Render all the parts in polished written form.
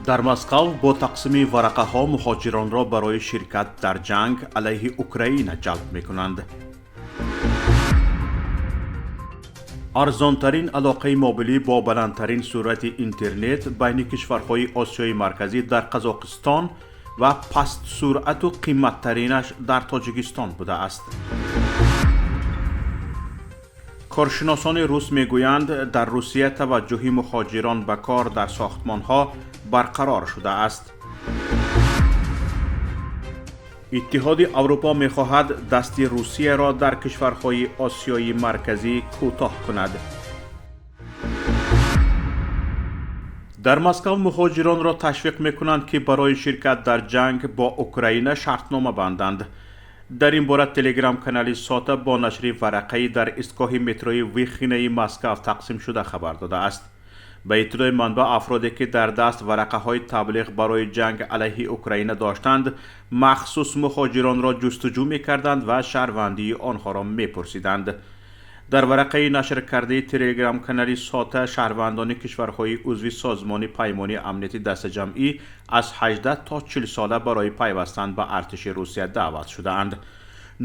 Дар Москав бо тақсими варақаҳо муҳоҷиронро барои ширкат дар ҷанг алайҳи Украина ҷалб мекунанд. Арзонтарин алоқаи мобилӣ бо баландтарин суръати интернет байни кишварҳои Осиёи Марказӣ дар Қазоқистон ва пастсуръату қиматтаринаш дар Тоҷикистон будааст. Коршиносони рус мегӯянд, дар Русия таваҷҷӯҳи муҳоҷирон ба кор дар сохтмонҳо барқарор шудааст. Иттиҳоди Аврупо мехоҳад дасти Русияро дар кишварҳои Осиёи Марказӣ кӯтоҳ кунад. Дар Москав муҳоҷиронро ташвиқ мекунанд, ки барои ширкат дар ҷанг бо Украина шартнома банданд. Дар ин бора телеграм-канали Сота бо нашри варақаи дар истгоҳи метрои Выхинои Москав тақсимшуда хабар додааст. Ба иттилои манбаъ, афроде ки дар даст варақаҳои таблиғ барои ҷанг алайҳи Украина доштанд, махсус муҳоҷиронро ҷустуҷӯ мекарданд ва шаҳрвандии онҳоро мепурсиданд. Дар варақаи нашркардаи телеграм-канали Сота шаҳрвандони кишварҳои узви Созмони Паймони Амнияти Дастаҷамъӣ аз 18 то 40 сола барои пайвастан ба артиши Русия даъват шудаанд.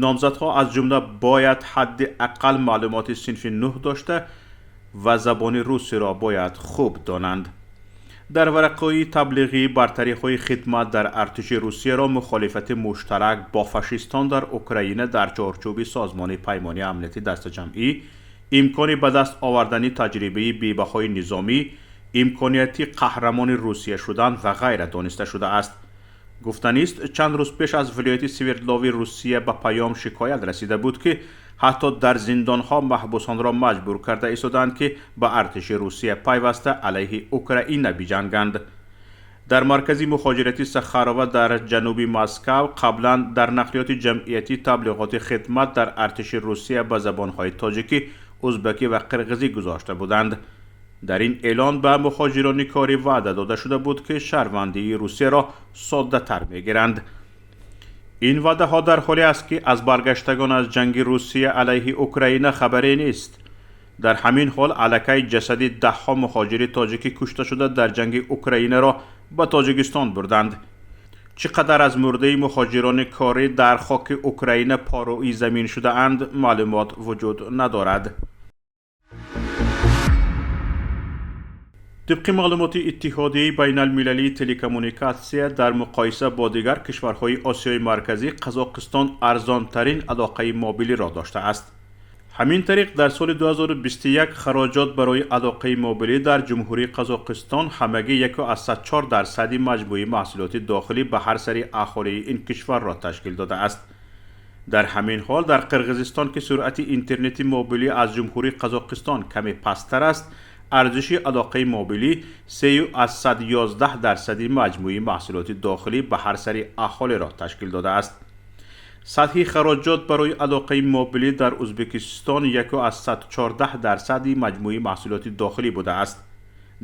Номзадҳо аз ҷумла бояд ҳадди ақал маълумоти синфи 9 дошта ва забони русиро бояд хуб донанд. Дар варақаи таблиғӣ бартариҳои хидмат дар артиши Русияро мухолифати муштарак бо фашистон дар Украина дар чорчӯби Созмони Паймони Амнияти Дастаҷамъӣ, имкони ба даст овардани таҷрибаи бебаҳои низомӣ, имконияти қаҳрамони Русия шудан ва ғайра дониста шудааст. Гуфтанист, чанд рӯз пеш аз вилояти Свердлови Русия ба паём шикоят расида буд, ки ҳатто дар зиндонҳо маҳбусонро маҷбур карда истодаанд, ки ба артиши Русия пайваста алайҳи Украина биҷанганд. Дар маркази мухоҷирати Сахарова дар ҷануби Москав қаблан дар нақлиёти ҷамъиятӣ таблиғоти хидмат дар артиши Русия ба забонҳои тоҷикӣ, узбакӣ ва қирғизӣ гузошта буданд. Дар ин эълон ба мухоҷирони корӣ ваъда дода шуда буд, ки шаҳрвандии Русияро соддатар мегиранд. Ин ваъдаҳо дар ҳоле аст, ки аз баргаштагон аз ҷанги Русия алайҳи Украина хабаре нест. Дар ҳамин ҳол аллакай ҷасади даҳҳо муҳоҷири тоҷикӣ кушташуда дар ҷанги Украинаро ба Тоҷикистон бурданд. Чӣ қадар аз мурдаи муҳоҷирони корӣ дар хоки Украина порӯи замин шудаанд, маълумот вуҷуд надорад. Тибқи маълумоти Иттиҳодияи байналмилалии телекоммуникатсия, дар муқоиса бо дигар кишварҳои Осиёи Марказӣ Қазоқистон арзонтарин алоқаи мобилиро доштааст. Ҳамин тариқ, дар соли 2021 хароҷот барои алоқаи мобилӣ дар Ҷумҳурии Қазоқистон ҳамагӣ 1,4% маҷмӯи маҳсулоти дохилӣ ба ҳар сари аҳолии ин кишварро ташкил додааст. Дар ҳамин ҳол дар Қирғизистон, ки суръати интернети мобилӣ аз Ҷумҳурии Қазоқистон каме пасттар аст, арзиши алоқаи мобилӣ 3,11% маҷмӯи маҳсулоти дохилӣ ба ҳар сари аҳолиро ташкил додааст. Сатҳи хароҷот барои алоқаи мобилӣ дар Узбекистон 1,14% маҷмӯи маҳсулоти дохилӣ будааст.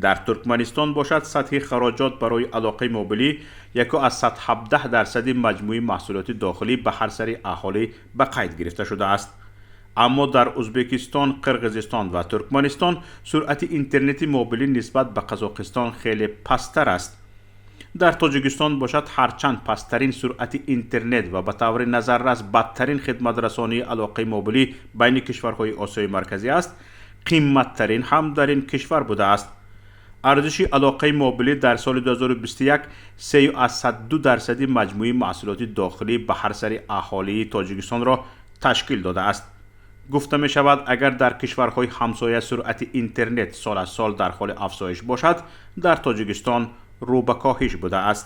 Дар Туркманистон бошад, сатҳи хароҷот барои алоқаи мобилӣ 1,17% маҷмӯи маҳсулоти дохилӣ ба ҳар сари аҳолӣ ба қайд гирифта шудааст. Аммо дар Узбекистон, Қирғизистон ва Туркманистон суръати интернети мобилӣ нисбат ба Қазоқистон хеле пасттар аст. Дар Тоҷикистон бошад, ҳарчанд пасттарин суръати интернет ва ба таври назаррас бадтарин хидматрасонии алоқаи мобилӣ байни кишварҳои Осиёи Марказӣ аст, қиматтарин ҳам дар ин кишвар будааст. Арзиши алоқаи мобилӣ дар соли 2021 3,2% маҷмӯи маҳсулоти дохилӣ ба ҳар сари аҳолии Тоҷикистонро ташкил додааст. Гуфта мешавад, агар дар кишварҳои ҳамсоя суръати интернет сол аз сол дар ҳоли афзоиш бошад, дар Тоҷикистон рӯ ба коҳиш будааст.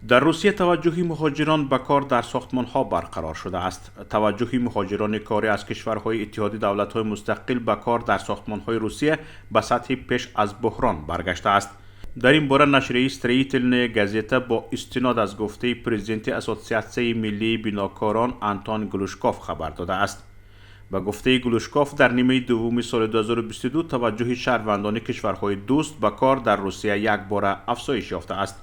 Дар Русия таваҷҷӯҳи муҳоҷирон ба кор дар сохтмонҳо барқарор шудааст. Таваҷҷӯҳи муҳоҷирони корӣ аз кишварҳои Иттиҳоди Давлатҳои Мустақил ба кор дар сохтмонҳои Русия ба сатҳи пеш аз буҳрон баргаштааст. Дар ин бора нашрияи Строительная газета бо истинод аз гуфтаи президенти Ассотсиатсияи миллии бинокорон Антон Глушков хабар додааст. Ба гуфтаи Глушков, дар нимаи дуввуми соли 2022 таваҷҷӯҳи шаҳрвандони кишварҳои дӯст ба кор дар Русия якбора афзоиш ёфтааст.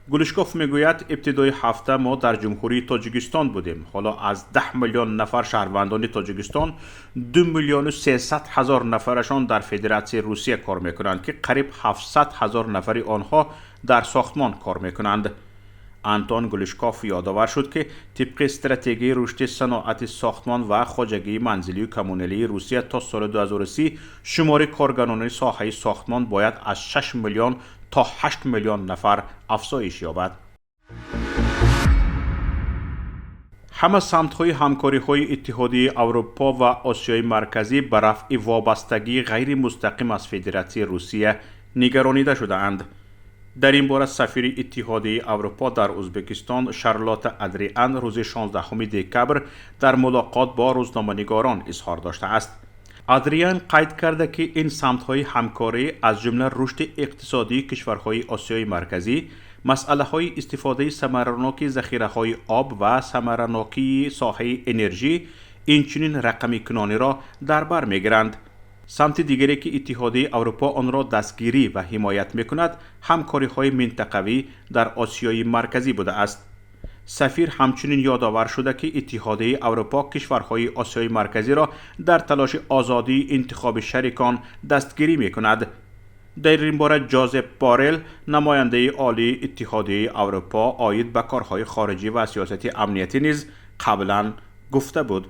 Глушков мегӯяд, ибтидои ҳафта мо дар Ҷумҳурии Тоҷикистон будем. Ҳоло аз 10 миллион нафар шаҳрвандони Тоҷикистон 2 миллиону 300 ҳазор нафарашон дар Федератсияи Русия кор мекунанд, ки қариб 700 ҳазор нафари онҳо дар сохтмон кор мекунанд. Антон Глушков ёдовар шуд, ки тибқи стратегияи рушди саноати сохтмон ва хоҷагии манзилию коммуналии Русия то соли 2030 шумори коргарони соҳаи сохтмон бояд аз 6 миллион то 8 миллион нафар афзоиш ёбад. Ҳама самтҳои ҳамкориҳои Иттиҳодияи Аврупо ва Осиёи Марказӣ ба рафъи вобастагии ғайримустақим аз Федератсияи Русия нигаронида шудаанд. Дар ин бора сафири Иттиҳодияи Аврупо дар Ӯзбекистон Шарлотта Адриан рӯзи 16 декабр дар мулоқот бо рӯзноманигорон изҳор доштааст. Адриан қайд карда, ки ин самтҳои ҳамкорӣ аз ҷумла рушди иқтисодии кишварҳои Осиёи Марказӣ, масъалаҳои истифодаи самараноки захираҳои об ва самаранокии соҳаи энержӣ, инчунин рақамикунониро дар бар мегиранд. Самти дигаре, ки Иттиҳодияи Аврупо онро дастгирӣ ва ҳимоят мекунад, ҳамкориҳои минтақавӣ дар Осиёи Марказӣ будааст. Сафир ҳамчунин ёдовар шуда, ки Иттиҳодияи Аврупо кишварҳои Осиёи Марказиро дар талоши озодии интихоби шарикон дастгирӣ мекунад. Дар ин бора Ҷозеп Борел, намояндаи олии Иттиҳодияи Аврупо оид ба корҳои хориҷӣ ва сиёсати амниятӣ низ қаблан гуфта буд.